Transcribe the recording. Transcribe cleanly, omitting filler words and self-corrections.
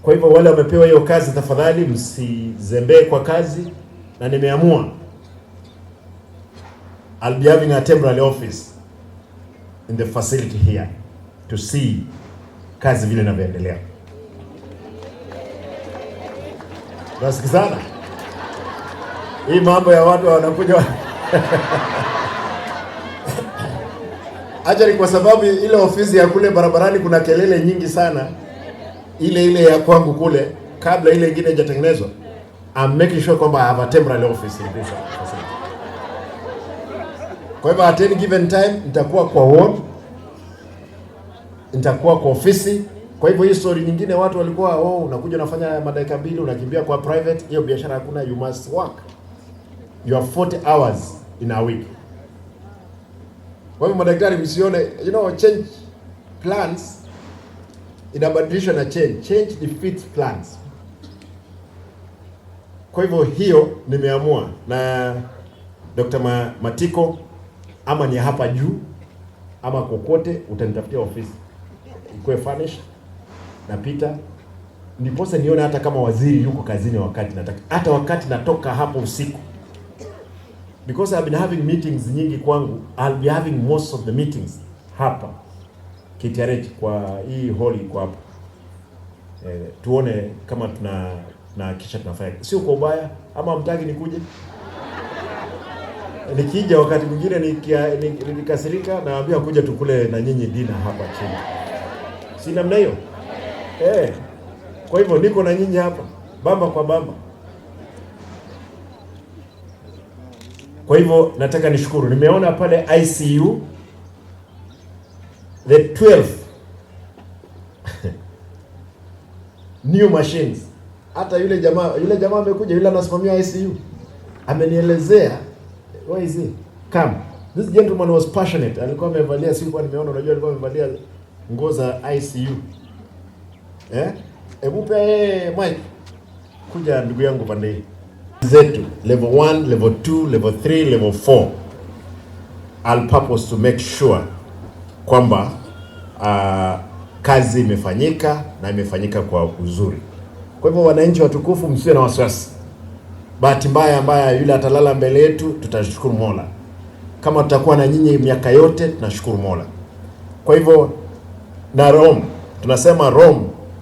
Kwa hivyo wale wamepewa hiyo kazi, tafadhali msizembee kwa kazi, na nimeamua I'll be having a temporary office in the facility here to see kazi vile inavyoendelea. Nasikizana hii mambo ya watu wanakuja Acha ni kwa sababu ile ofisi ya kule barabarani kuna kelele nyingi sana, ile ile ya kwangu kule, kabla ile ingine haijatengenezwa. I'm making sure kwamba I have a temporary office in this facility. Kwa hivyo at any given time nitakuwa kwa ward, nitakuwa kwa ofisi. Kwa hivyo hii story nyingine watu walikuwa, oh, unakuja unafanya madakika mbili unakimbia kwa private, hiyo biashara hakuna. You must work your 40 hours in a week. Kwa hivyo madaktari, msione, change plans inabadilishwa na change. Change defeats plans. Kwa hivyo hiyo nimeamua na Dr. Matiko, ama ni hapa juu ama kokote utanitafutia ofisi ikuwe furnished na Peter, ndiposa nione hata kama waziri yuko kazini wakati nataka, hata wakati natoka hapo usiku, because I've been having meetings nyingi kwangu. I'll be having most of the meetings hapa KTRH kwa hii hall iko hapa. Tuone kama tuna na kisha tunafanya, sio kwa ubaya, ama mtaki nikuje. Nikija wakati mwingine nikikasirika, naambia kuja tukule na nyinyi dina hapa chini, si namna hiyo eh? Kwa hivyo niko na nyinyi hapa bamba kwa bamba. Kwa hivyo nataka nishukuru, nimeona pale ICU the 12 new machines. Hata yule jamaa amekuja, yule anasimamia ICU amenielezea, where is he? Come. This gentleman was passionate. Alikuwa amevalia, sikuwa nimeona, unajua alikuwa amevalia nguo za ICU. Eh? Hebu pe Mike. Kuja ndugu yangu pande hii. Zetu level 1, level 2, level 3, level 4. I'll purpose to make sure kwamba kazi imefanyika na imefanyika kwa uzuri. Kwa hivyo wananchi watukufu, msiwe na wasiwasi. Bahati mbaya mbaya yule atalala mbele yetu, tutashukuru Mola. Kama tutakuwa na nyinyi miaka yote, tunashukuru Mola. Kwa hivyo na Rome, tunasema Rome